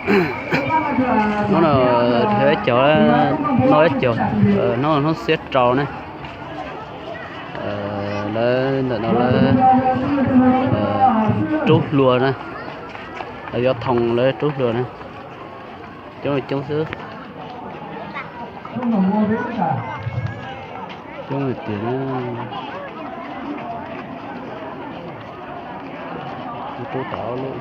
Hnub no dhia ib co, noj ib co, hnub hnub xiab rau ne. Lawv ntawm no lawv rub hlua na, lawv yuav thoo lawv rub hlua na. Coob coob xwb. Coob tiag na. Rub tau ob lub.